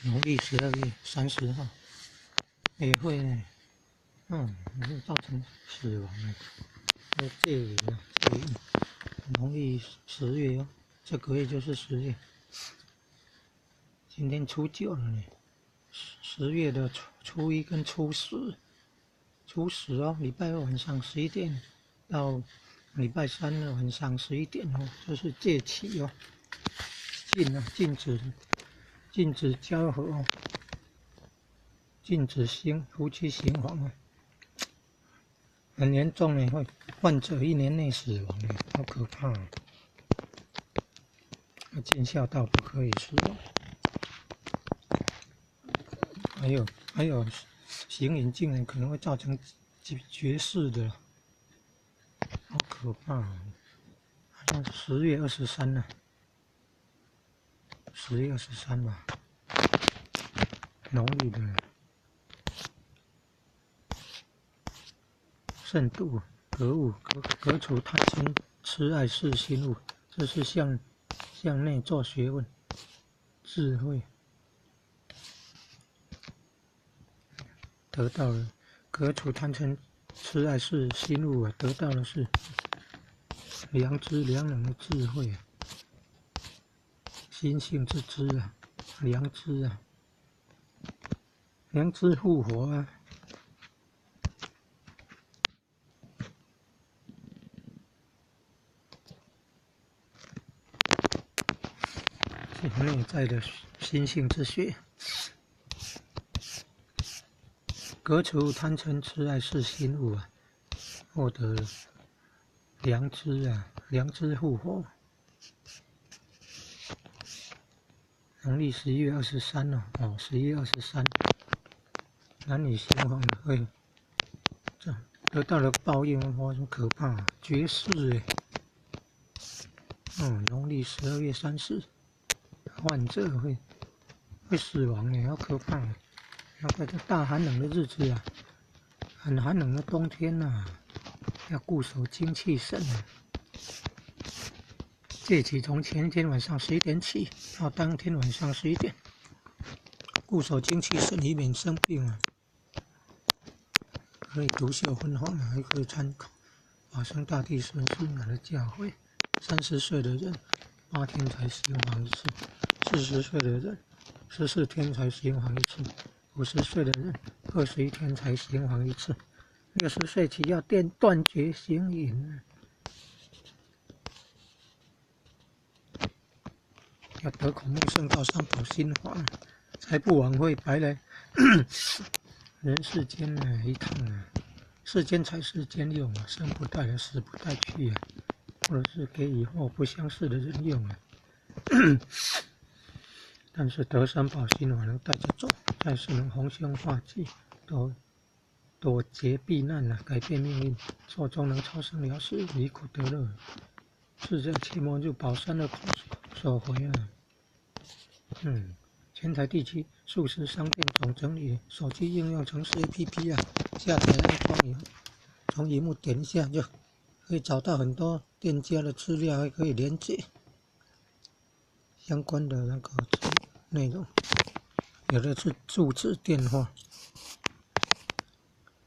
农历12月30号也会呢，也会造成死亡的。戒淫啊，戒淫。农历十月哦，这个月就是十月。今天初九了呢，十月的初一跟初十，初十哦，礼拜二晚上十一点到礼拜三的晚上十一点哦，这是戒期哦，禁啊，禁止。禁止交合哦，禁止行夫妻行房哦，很严重的，会患者一年内死亡的，好可怕啊！要尽孝道，不可以死亡。还有，行淫竟然可能会造成绝世的，好可怕啊！好像是十月二十三呢。10月23吧，农历的慎独格物革除贪嗔痴爱四心物，这是向内做学问，智慧得到了革除贪嗔痴爱四心物啊，得到的是良知良能的智慧啊。心性之知啊，良知啊，良知复活啊！是内在的心性之学，革除贪嗔痴爱四心物啊，获得良知啊，良知复活。农历十一月二十三了，哦，十一月二十三，男女行房会这得到了报应，哇，很可怕，绝世哎！农历12月30，患者会死亡哎，好可怕！那个这大寒冷的日子啊，很寒冷的冬天呐，要固守精气神啊。戒期从前一天晚上十一点起，到当天晚上十一点，固守精气神，以免生病啊。可以独秀芬芳啊，还可以参考法生大帝孙思邈的教诲。30岁的人8天才行房一次，40岁的人14天才行房一次，50岁的人21天才行房一次，60岁起要断绝行淫。要得孔目圣道三宝心法，才不枉费白来人世间呢一趟啊！世间财世间用啊，生不带来，死不带去啊，或者是给以后不相识的人用啊。但是得三宝心法能带着走，再世能逢凶化吉，躲劫避难啊，改变命运，寿终能超生了事，离苦得乐。是这切莫入宝山的所回啊！全台地区素食商店总整理手机应用程式 APP 啊，下载安装以后，从萤幕点一下就可以找到很多店家的资料，还可以连结相关的那个内容，有的是住址、电话，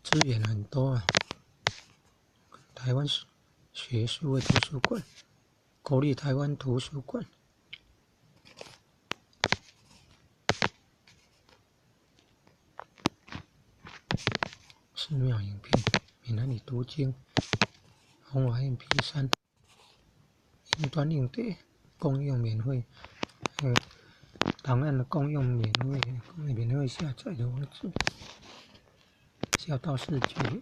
资源很多啊。台湾学数位图书馆，国立台湾图书馆。寺庙影片、闽南语读经、红瓦 MP3、云端硬碟共用免费，档案的共用免费，免费下载的网址。孝道四绝，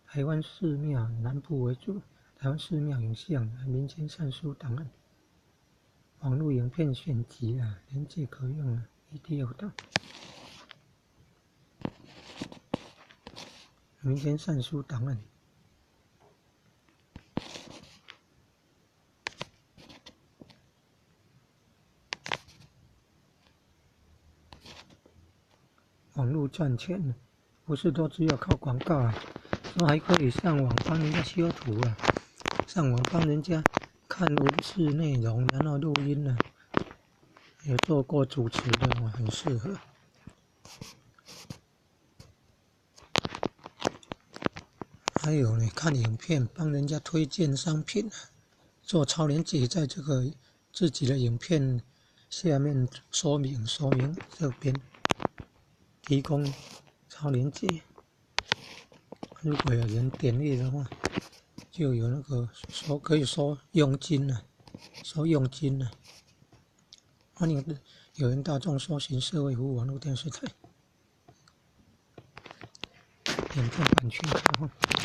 台湾寺庙南部为主，台湾寺庙影像、民间善书档案、网络影片选集啊，连结可用啊，PDF 档。民间善书档案，网路赚钱不是都只有靠广告啊，说还可以上网帮人家修图啊，上网帮人家看文字内容，然后录音啊，有做過主持的話，很適合。還有呢，看影片，幫人家推薦商品，做超連結，在這個自己的影片下面說明說明這邊提供超連結。如果有人點閱的話，就有那個收可以收佣金了，收佣金了。歡迎有緣大眾搜尋社會服務網絡電視台，影片版權開放。